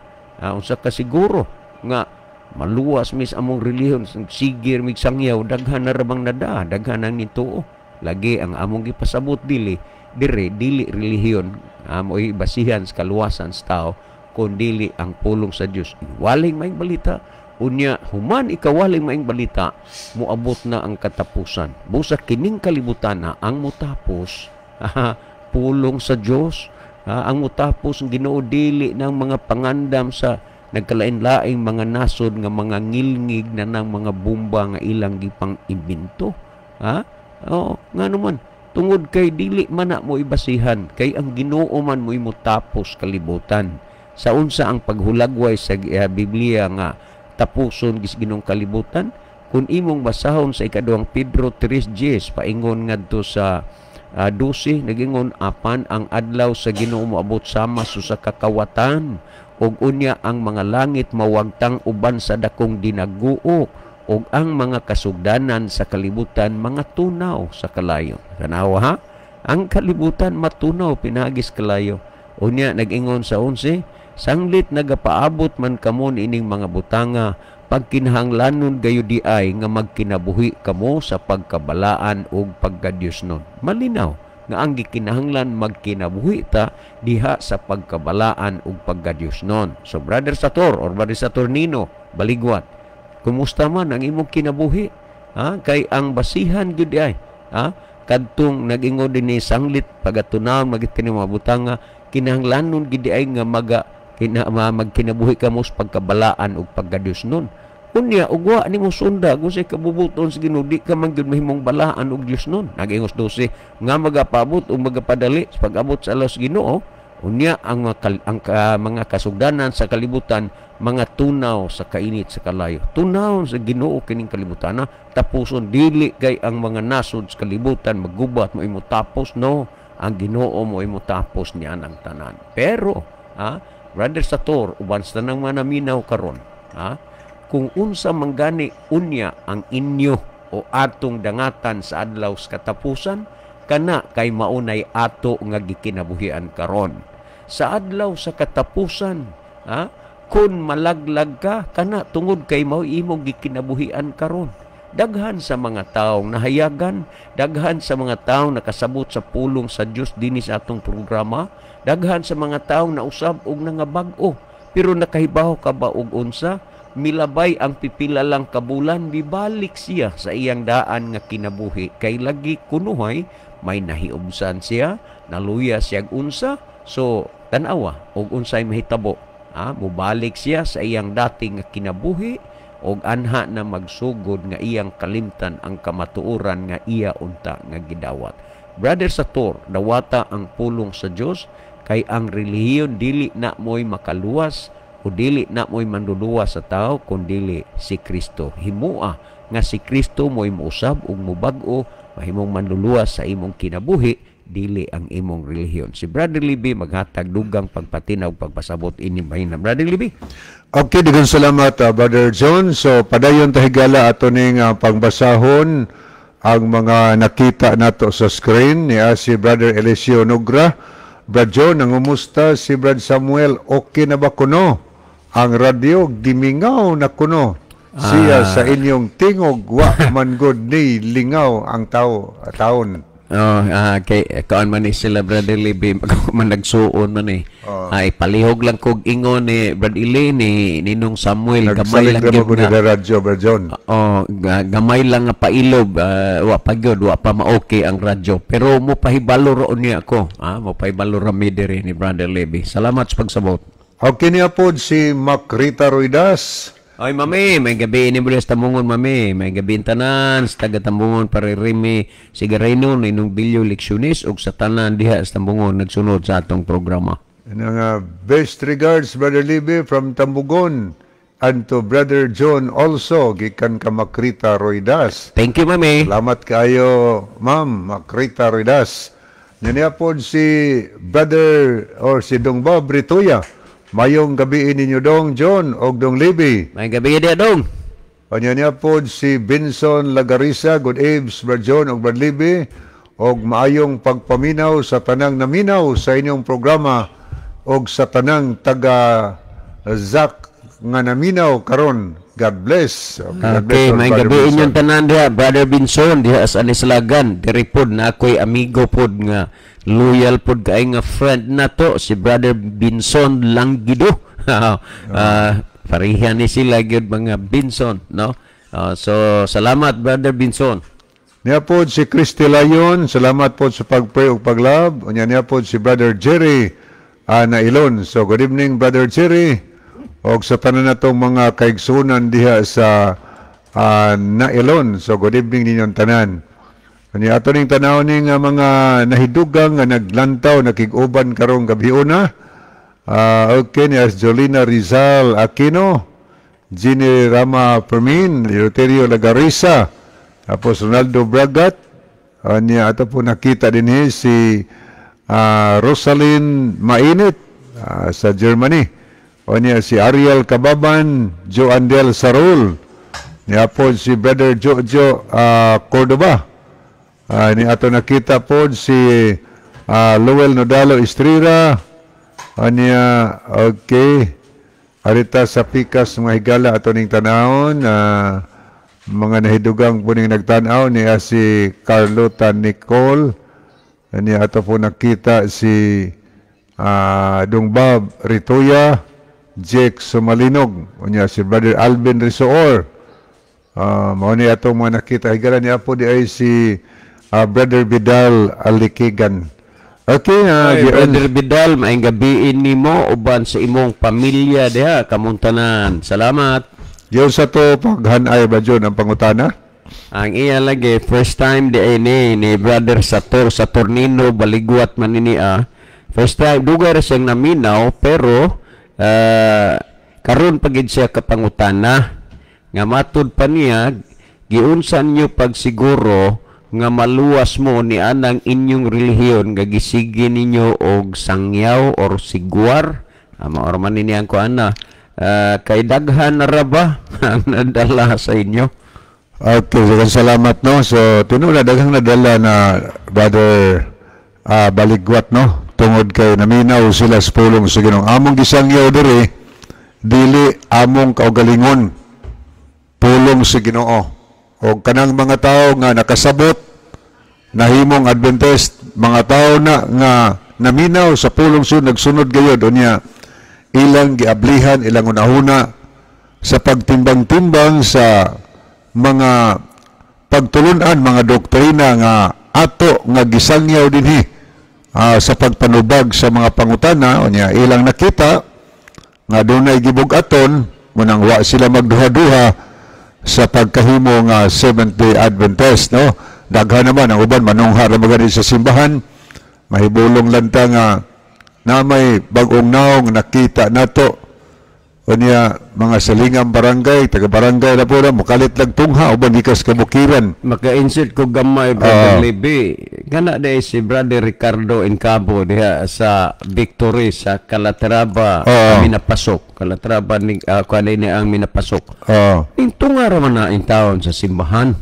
unsa ka siguro nga maluwas mis among relihiyon, sigir mig sangyaw, daghan na rabang nada, daghan ang nituo. Lagi ang among gipasabot dili dire dili relihiyon amoy basihan sa kaluwasan sa tao, kun dili ang pulong sa Dios. Waling maing balita, unya human ikawaling maing balita, moabot na ang katapusan. Busa kining kalibutan na ang motapos pulong sa Dios, ang motapos ang Ginoo dili ng mga pangandam sa nagkalain-laing mga nasod nga mga ngilngig na ng mga bomba nga ilang gipang imbento. Oo, ngano man, tungod kay dili man na mo ibasihan, kay ang Ginoo man mo imutapos kalibutan. Sa unsa ang paghulagway sa Biblia nga tapuson gis Ginoong kalibutan? Kung imong basahon sa ikaduhang Pedro 3:10 paingon ngadto sa 12, nagingon apan ang adlaw sa Ginoo moabot sama sa kakawatan, ug unya ang mga langit mawagtang uban sa dakong dinaguo, ug ang mga kasugdanan sa kalibutan mga tunaw sa kalayo. Tanawa ha, ang kalibutan matunaw pinagis kalayo. Unya nag-ingon sa 11, sanglit nagapaabot man kamo niining mga butanga, pagkinahanglanon gayo di ay nga magkinabuhi kamo sa pagkabalaan ug pagkadiyosnon. Malinaw nga ang gikinahanglan magkinabuhi ta diha sa pagkabalaan ug pagkadiyosnon. So Brother Sator or Brother Saturnino Baligwat, Kumusta man ang imong kinabuhi? Ha? Kay ang basihan gyud ay, ha? Kadtong nag-ingon din ni sanglit pagatunawon magit kini mga butanga, kinahanglanon gid ay nga maga kina, magkinabuhi kamo sa pagkabalaan ug pagkadiyosnon. Unya ug wa nimo sunda kung say kabubuton sa Ginoo, di ka man gyud mahimong balaan og Diyosnon. Nag-ingos 12 nga magapabot ug magapadali sa pag-abot sa adlaw sa Ginoo. Unya ang mga, ang mga kasugdanan sa kalibutan mga tunaw sa kainit sa kalayo. Tunaw sa Ginoo kining kalibutan na tapuson. Dili kay ang mga nasod sa kalibutan magubat mo imo tapos, no. Ang Ginoo mo imo tapos niya ang tanan. Pero ha, Brother Sator, uban sa tanang mga naminaw karon, ha, kung unsa manggani unya ang inyo o atong dangatan sa adlaw sa katapusan, kana kay maunay ato nga gikinabuhian karon. Sa adlaw sa katapusan, ha, kung malaglag ka, kana tungod kay mao imong gikinabuhian karon. Daghan sa mga taong nahayagan, daghan sa mga taong nakasabot sa pulong sa Dios dinhi sa atong programa, daghan sa mga taong nausab og nangabag-o. Pero nakahibaw ka ba og unsa? Milabay ang pipila lang kabulan, bibalik siya sa iyang daan nga kinabuhi. Kay lagi kunuhay, may nahiubsan siya, naluya siyag unsa, so tanawa og unsay mahitabo. Ha? Mubalik siya sa iyang dating nga kinabuhi, og anha na magsugod nga iyang kalimtan ang kamatuoran nga iya unta nga gidawat. Brother Sator, dawata ang pulong sa Dios, kay ang relihiyon dili na mo'y makaluwas o dili na mo'y manduluwas sa tao kun dili si Kristo. Himua nga si Kristo mo'y muusab ug mubag-o, mahimong manluluwas sa imong kinabuhi, dili ang imong relihiyon. Si Brother Libby maghatag dugang pagpatinaw, pagpasabot ini mahina. Brother Libby. Okay, daghang salamat, Brother John. So padayon ta, higala, ato ning pangbasahon ang mga nakita nato sa screen ni si Brother Eliseo Nugra. "Brad John, nangumusta si Brad Samuel, okay na ba kuno? Ang radyo gimingaw na kuno. Siya sa inyong tingog, wa man gud ni lingaw ang tao taon." Oh, kay kaan man ni sila, Brother Libby, man nagsuon man eh. Ay palihog lang kog ingon ni Brad Ili ni Ninong Samuel, gamay Nagsalig lang ra gyud mo nga. Ni radyo, Brad John. Oh, gamay lang nga pailob, wa pa gyud, wa pa ma-okay ang radyo. Pero mo pahibalo roon niya ako. Ah, mo pahibalo ra mi diri ni Brother Libby. Salamat sa pagsabot. Okay niya pod si Macrita Ruidas. Ay, mami, may gabi ini sa Tambungon, mami. May gabi tanan sa taga Tambungon, pare Remy Sigareno, Ninong Bilyo Leksyonis ug sa tanan diha sa Tambungon nagsunod sa atong programa. Ano nga, "Best regards, Brother Libby from Tambugon and to Brother John also, gikan ka Macrita Ruidas." Thank you, mami. Salamat kayo, Ma'am Macrita Ruidas. Niya pod si Brother or si Dong Bob Rituya. "Mayong gabi ninyo, Dong John og Dong Libby." May gabi diha, dong. Kanya niya pod si Vinson Lagarisa, "Good eves, Brad John og Brad Libby, og maayong pagpaminaw sa tanang naminaw sa inyong programa og sa tanang taga Zak nga naminaw karon. God bless." Okay, God bless Okay, all, may Brother gabi Vinson. Inyong tanan diha, Brother Vinson, diha sa Anislagan. Diri pod na ako'y amigo pod nga loyal pod kay nga friend na to si Brother Vinson Langgido. Pareha ni sila gyud mga Vinson, no? So salamat, Brother Vinson. Niya pod si Christy Layon, "Salamat po sa pag-pray ug paglove." Unya niya pod si Brother Jerry Nailon. So good evening, Brother Jerry. Og sa tanan natong mga kaigsunan diha sa Nailon. So good evening ninyong tanan. Unya ato ning tanaw ning mga nahidugang nga naglantaw nakig-uban karong gabiuna. Okay ni as Jolina Rizal Aquino, Ginny Rama Fermin, Eleuterio Lagarisa, tapos Ronaldo Bragat, niya ato po nakita din si Rosalyn Mainit sa Germany. O niya si Ariel Kababan, Joe Andel Sarul, niya po si Brother Jojo Cordoba. Ni ato nakita po si Lowell Nodalo Estrera, anya, okay. Arita sa pikas mga higala ato ning tanawon, mga nahidugang po ning nagtanaw niya si Carlota Nicole. Niya ato po nakita si Dong Bob Ritoya, Jake Sumalinog, unya si Brother Alvin Risoor. Mao ni atong mga nakita. Higala ni Apo di ay si Brother Vidal Alikigan. Okay, Ay, Brother Vidal, maayong gabii nimo uban sa imong pamilya diha kamong tanan. Salamat. Yun sa to paghanay ba, John, ang pangutana? Ang iya lagi first time di ay ni Brother Sator Saturnino Baligwat man ni ah. First time, dugay ra siyang naminaw, pero karon pa gid siya kapangutana nga matud pa niya, giunsa niyo pagsiguro nga maluwas mo ni anang inyong relihiyon nga gisigi ninyo og sangyaw or sigwar? Mao ra man ni ang kuan na. Kay daghan na ra ba ang nadala sa inyo? Okay, so, salamat, no. So tinuod, daghang nadala na, Brother Baligwat, no, tungod kay naminaw sila sa pulong sa Ginoo. Among gisangyaw diri dili among kaugalingon, pulong sa Ginoo. O kanang mga tao nga nakasabot, nahimong Adventist, mga tao na nga naminaw sa pulong sa nagsunod gayod, unya ilang giablihan ilang unahuna sa pagtimbang-timbang sa mga pagtulunan, mga doktrina nga ato nga gisangyaw dinhi sa pagpanubag sa mga pangutana. Unya ilang nakita nga dunay gibug-aton, munang wa sila magduha-duha sa pagkahimo nga Seventh Day Adventist, no. Daghan naman ang uban, manungha ra magani sa simbahan. Mahibulong lang ta nga na may bag-ong naong nakita nato. Unya mga salingam barangay, taga barangay na po na mukalit lang tungha, uban gikas kabukiran. Maka-insert ko gamay, Brother Libby. Kana day si Brother Ricardo Encabo diha sa Victory sa Calatrava minapasok. Calatrava ni kuan ni ang minapasok. Intunga ra man na in taon sa simbahan.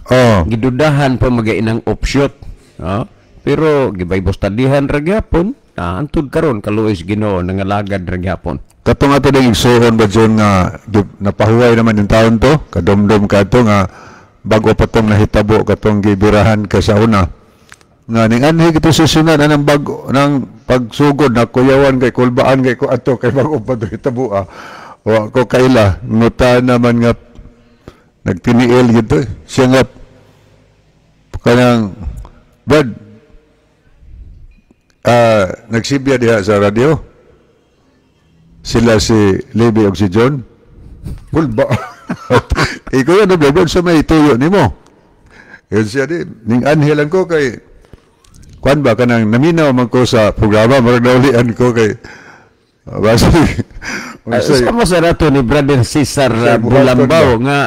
Gidudahan pa magainang offshoot. Pero gi-Bible studyhan ra gyapon. Antud karon, kaluoy sa Ginoo, nangalagad ra gyapon. Katong ato ding igsuon ba, John, nga napahuway naman yung taon to, kadomdom ka to nga bago pa tong nahitabo katong gibirahan ka sa una. Nga ning anhi kito susunan anang bago nang pagsugod na kuyawan kay kulbaan kay ko ato kay bago pa to hitabo ah. Wa ko kaila nguta naman nga nagtiniil gito siya nga kanang Brad nagsibya diha sa radyo sila si Levi og si John, kulba ikaw yan, Brad, sa may tuyo nimo. Yun siya di ning anhi lang ko kay kuan ba, kanang naminaw man ko sa programa, murag naulian ko kay basi Sama sa rato ni Brother Cesar Sa buhaton Bulambaw ba? Nga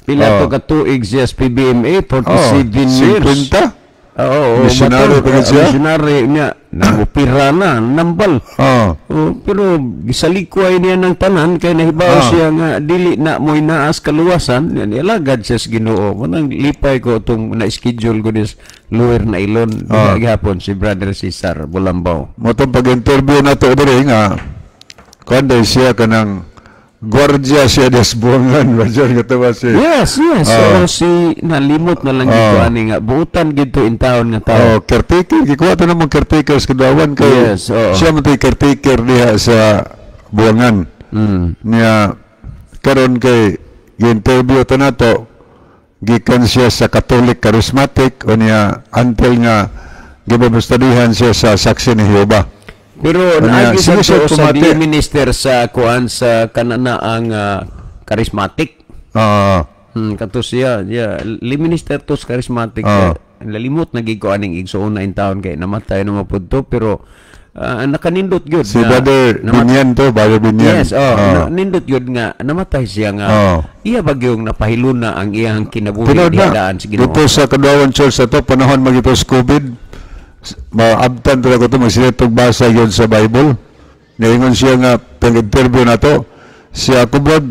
pila to ka tuig siya sa PBMA, 47 years. 50. Oo, Missionary bato, pa gid siya? Missionary niya. Namupira na, nambal. Oh, pero gisalikway niya ng tanan kay nahibaw siya nga dili na mo'y naas kaluwasan, yan ilagad siya sa Ginoo. Manang lipay ko itong na-schedule ko this Lower na Ilon gihapon si Brother Cesar Bulambaw. Mo tong pag-interview na to diri nga kuan day siya, kanang gwardiya siya des buwangan ba dyan katawa si Yes. Oo, si nalimot na lang gito ani nga buutan gito in taon nga tao. Oh, caretaker, gikuha to namang caretaker sa Kadawan kay Yes, oo. siya man to'y caretaker diha sa buwangan. Niya karon kay gi-interview to nato, gikan siya sa Catholic Charismatic, unya until nga gibabustadihan siya sa Saksi ni Jehovah. Pero Ano naagi yan? sa Sino siya to sa pumati? di minister sa kuan sa kanana ang charismatic. Kato siya, yeah, li minister to sa charismatic. Lalimot na gid ko aning igsuon na in taon kay namatay na mapud to, pero nakanindot gyud Si Brother Binyan to, Brother Binyan. Yes, oh, nindot gyud nga namatay siya nga iya bagyong napahiluna ang iyang kinabuhi Tinuod diha na. daan sa Ginoo. Dito sa Kadawan Church sa to, panahon magito sa COVID, maabtan talaga ito, magsilitog basa yun sa Bible. Niingon siya nga, pag-interview na to, siya ako, Brad,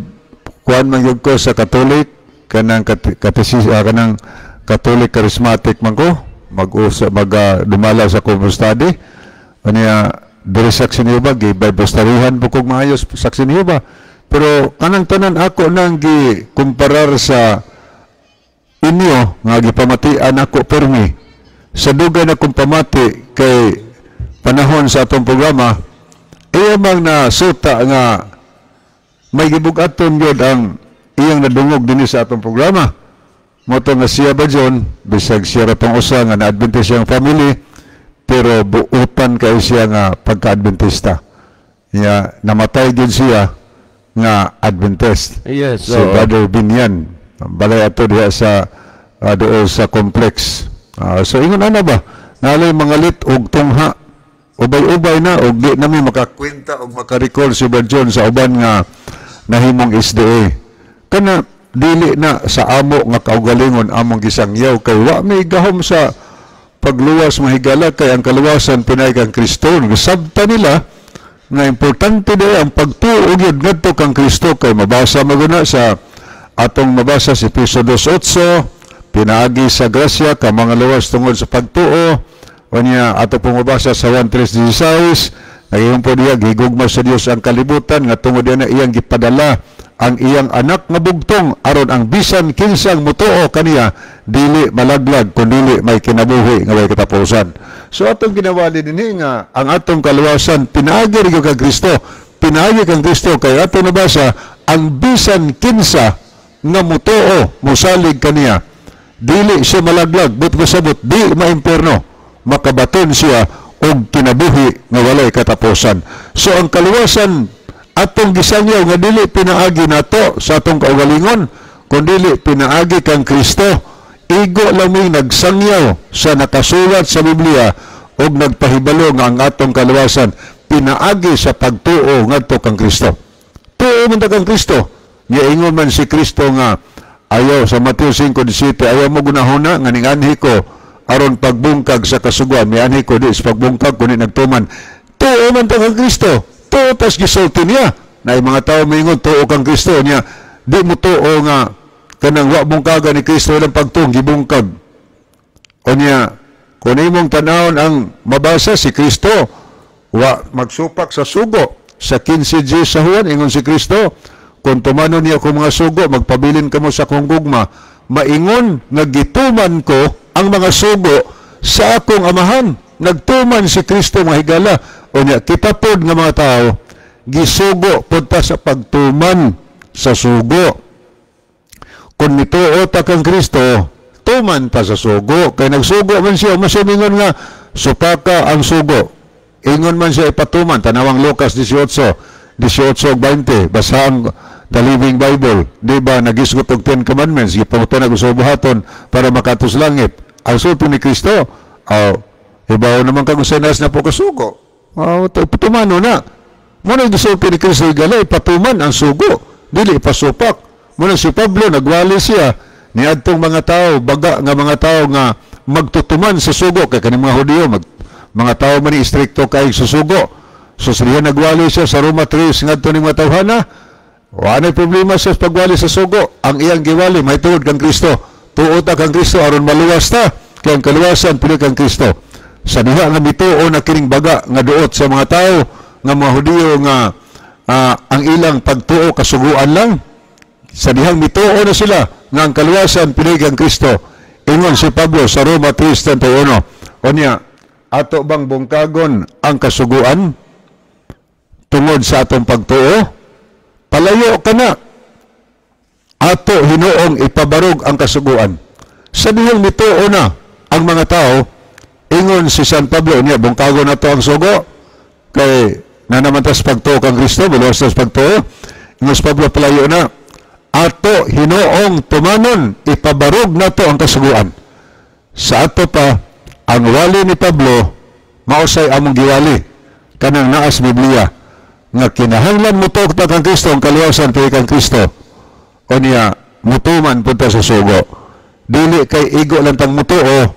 kuan man gyud ko sa Catholic, kanang kanang Catholic Charismatic man ko, mag-usa, mag dumala sa Bible study. Unya, diri sa Saksi ni Jehovah, gi-Bible studyhan po kog maayos sa Saksi ni Jehovah. Pero kanang tanan ako nang gi kumparar sa inyo nga gipamatian ako permi sa dugay na kong pamati kay panahon sa atong programa, iya mang nasuta nga may gibug-aton gyud ang iyang nadungog dinhi sa atong programa. Mao to nga siya ba, John, bisag siya ra tong usa nga na-Adventist siyang family, pero buutan kay siya nga pagka-Adventista. Ya, namatay din siya nga Adventist. Si Brother Binyan. Balay ato diha sa dool sa complex. So ingon ana ba? Nalay mga lit og tungha. Ubay-ubay na og di nami makakwenta og maka-recall si Brother John sa uban nga nahimong SDA. Kana dili na sa amo nga kaugalingon among gisangyaw kay wa may gahom sa pagluwas, mga higala, kay ang kaluwasan pinaagi kang Kristo. Nasabta nila nga importante di ang pagtuo gyud ngadto kang Kristo kay mabasa maguna sa atong mabasa si Efeso 2:8, pinaagi sa grasya ka mga luwas tungod sa pagtuo. Unya ato pong mabasa sa 1:3:16, nagaingon po diya, gigugma sa Dios ang kalibutan nga tungod diya na iyang gipadala ang iyang anak nga bugtong aron ang bisan kinsang mutuo kaniya dili malaglag kundi may kinabuhi nga way katapusan. So atong ginawali dinhi nga ang atong kaluwasan pinaagi rin kang Kristo, pinaagi kang Kristo kay ato nabasa ang bisan kinsa nga mutuo, musalig kaniya, dili siya malaglag, but masabot di maimpierno, makabaton siya og kinabuhi nga walay katapusan. So ang kaluwasan atong gisangyaw nga dili pinaagi nato sa atong kaugalingon kundili pinaagi kang Kristo. Igo lang may nagsangyaw sa nakasulat sa Biblia og nagpahibalo nga ang atong kaluwasan pinaagi sa pagtuo ngadto kang Kristo. Tuo man ta kang Kristo. Niingon man si Kristo nga ayaw sa Mateo 5:17, ayaw mo gunahona nga ninganhi ko aron pagbungkag sa kasuguan, mianhi ko di sa pagbungkag kundi nagtuman. Tuo man ta kang Kristo. Tuo tas gisulti niya. Na mga tao moingon tuo kang Kristo niya, di mo tuo nga kanang wa bungkaga ni Kristo ilang pagtuo gibungkag. O niya, kung imong tanawon ang mabasa si Kristo wa magsupak sa sugo sa 15 sa Juan, ingon si Kristo, kung tumanon niya akong mga sugo, magpabilin kamo sa akong gugma, maingon nga gituman ko ang mga sugo sa akong amahan. Nagtuman si Kristo, mga higala. O niya, kita pod nga mga tao gisugo pod ta sa pagtuman sa sugo. Kung mituo ta kang Kristo, tuman ta sa sugo. Kay nagsugo man siya, masumingon nga supaka ang sugo. Ingon man siya ipatuman. Tanawang Lucas 18, 18:20, basahan The Living Bible. Di ba nagisgot og 10 Commandments, gipangutan na sa buhaton para makatos langit. Ang sulti ni Kristo, aw, ibaw naman kag unsay na po kasugo. Aw, tumano na. Muna gisulti ni Kristo, higala, ipatuman ang sugo, dili ipasupak. Muna si Pablo nagwali siya niadtong mga tao, baga nga mga tao nga magtutuman sa sugo kay kaning mga Hudiyo mga tao man ni istrikto kay sa sugo. So siya nagwali siya sa Roma 3 ngadto ning mga tawhana, wa nay problema sa pagwali sa sugo. Ang iyang giwali mahitungod kang Kristo. Tuo ta kang Kristo aron maluwas ta, kay ang kaluwasan pili kang Kristo. Sa diha nga mituo na kining baga nga duot sa mga tao nga mga Hudiyo nga ang ilang pagtuo kasuguan lang, sa dihang mituo na sila nga ang kaluwasan pili kang Kristo. Ingon si Pablo sa Roma 3:31, unya ato bang bungkagon ang kasuguan tungod sa atong pagtuo? Palayo ka na. Ato hinuong ipabarog ang kasuguan. Sa dihang mituo na ang mga tao, ingon si San Pablo, niya bungkagon na to ang sugo kay nanamantas pagtuo kang Kristo, maluwas tas pagtuo. Ingon si Pablo, palayo na. Ato hinuong tumanon, ipabarog na to ang kasuguan. Sa ato pa, ang wali ni Pablo, mausay among giwali, kanang naas Biblia, nga kinahanglan mo to kang Kristo, ang kaluwasan kay kang Kristo. O niya, mutuman punta sa sugo. Dili kay igo lang tang mutuo,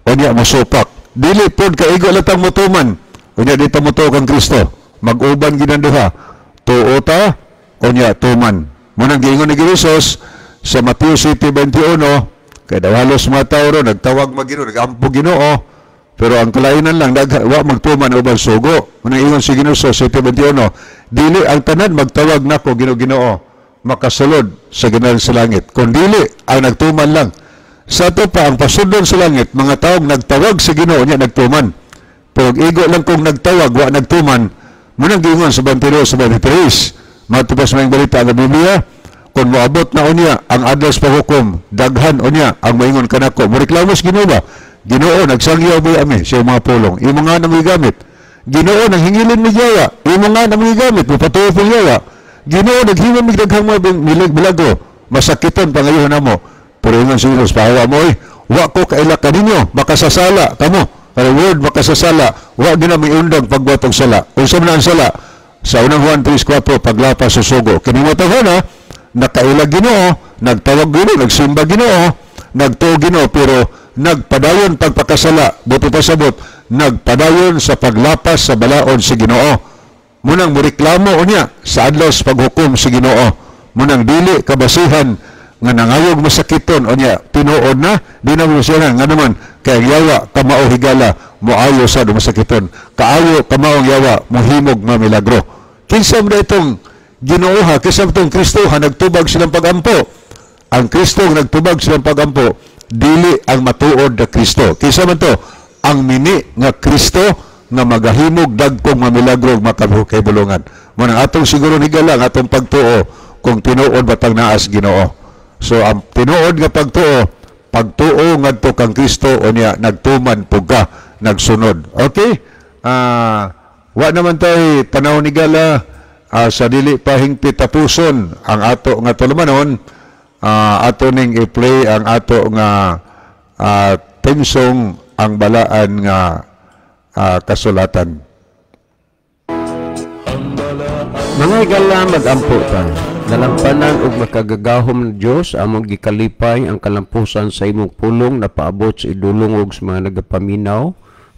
o niya musupak. Dili pod kay igo lang tang mutuman, o niya dito mutuo kang Kristo. Mag-uban ginanduha. Tuo ta, o niya tuman. Munang giingon ni Jesus sa Mateo 7:21, kay daw halos mga tao ro, nagtawag mag-Ginoo, nagampo Ginoo, pero ang kalainan lang, wa magtuman uban sugo. Munang ingon si Ginoo sa 7:21, dili ang tanan magtawag nako Ginoo Ginoo makasulod sa ginal sa langit, kun dili ang nagtuman lang. Sa ato pa, ang pasudlon sa langit, mga taong nagtawag sa Ginoo niya nagtuman. Pero igo lang kung nagtawag, wa nagtuman. Munang giingon sa 22 sa 23, matupas may balita ang Biblia, Kung moabot na unya ang adlaw sa paghukom, daghan unya ang moingon kanako, moreklamo sa Ginoo ba? "Ginoo, nagsangyaw ba ami sa iyong mga pulong? Imo nga nang gigamit. Ginoo, nanghingilin mi yawa. Imo nga nang gigamit, mopatuo pong yawa. Ginoo, naghimo mi daghang mga milagro. Masakiton pangayohon namo." Pero ingon si Jesus, "Pahawa mo eh. Wa ko kaila kaninyo, makasasala kamo." Kaya word "makasasala", wa gina may undang pagbuhat og sala. Unsa man ang sala? Sa Unang Juan 3:4, paglapas sa sugo. Kini mo na, nakaila Ginoo, nagtawag Ginoo, nagsimba Ginoo, nagtuo Ginoo, pero nagpadayon pagpakasala, buot pasabot, nagpadayon sa paglapas sa balaod si Ginoo. Munang moreklamo unya sa adlaw sa paghukom si Ginoo. Munang dili kabasihan nga nangayog masakiton unya tinuod na di na mo siya nga naman kay ang yawa kamao higala, moayo sa masakiton, kaayo kamao ang yawa, mohimog nga milagro. Kinsa man itong Ginoo ha? Kinsa man itong Kristo ha nagtubag silang pagampo? Ang Kristo nga nagtubag silang pagampo, dili ang matuod na Kristo. Kinsa man to? Ang mini nga Kristo nga magahimog dagkong mga milagro ug makahibulungan mo. Nang atong siguro higala ang atong pagtuo kung tinuod ba tang naas Ginoo. So ang tinuod nga pagtuo, pagtuo ngadto kang Kristo, unya nagtuman pug ka, nagsunod. Okay? Wa naman tay panahon, higala, sa dili pa hingpit tapuson ang ato nga tulumanon, ato ning i-play ang ato nga theme song, "Ang Balaan nga Kasulatan." Mga higala, magampo ta. Dalampanan ug makagagahom ng Dios, among gikalipay ang kalampusan sa imong pulong na paabot sa idulong ug sa mga nagapaminaw.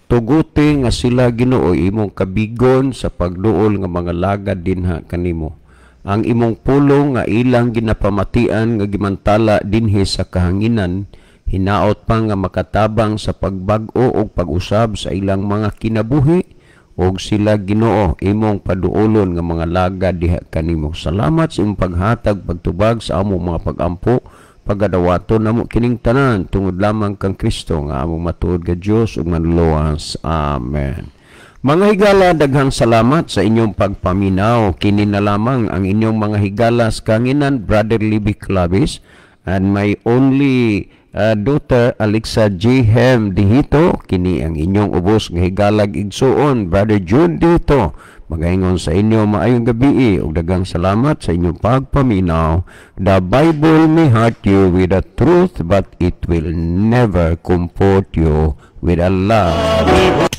Tuguti nga sila, Ginoo, imong kabigon sa pagduol nga mga lagad dinha kanimo. Ang imong pulong nga ilang ginapamatian nga gimantala dinhi sa kahanginan, hinaot pa nga makatabang sa pagbag-o ug pag-usab sa ilang mga kinabuhi ug sila, Ginoo, imong paduolon nga mga lagad diha kanimo. Salamat sa imong paghatag pagtubag sa among mga pagampo. Pagadawaton namo kining tanan tungod lamang kang Kristo nga among matuod nga Dios ug Manluluwas. Amen. Mga higala, daghang salamat sa inyong pagpaminaw. Kini na lamang ang inyong mga higala sa kahanginan, Brother Libby Clavis, and my only daughter Alexa J. Hem Dihito. Kini ang inyong ubos nga higalag igsuon, Brother June Dihito. Magaingon sa inyo, maayong gabi ug daghang salamat sa inyong pagpaminaw. The Bible may hurt you with the truth, but it will never comfort you with a lie.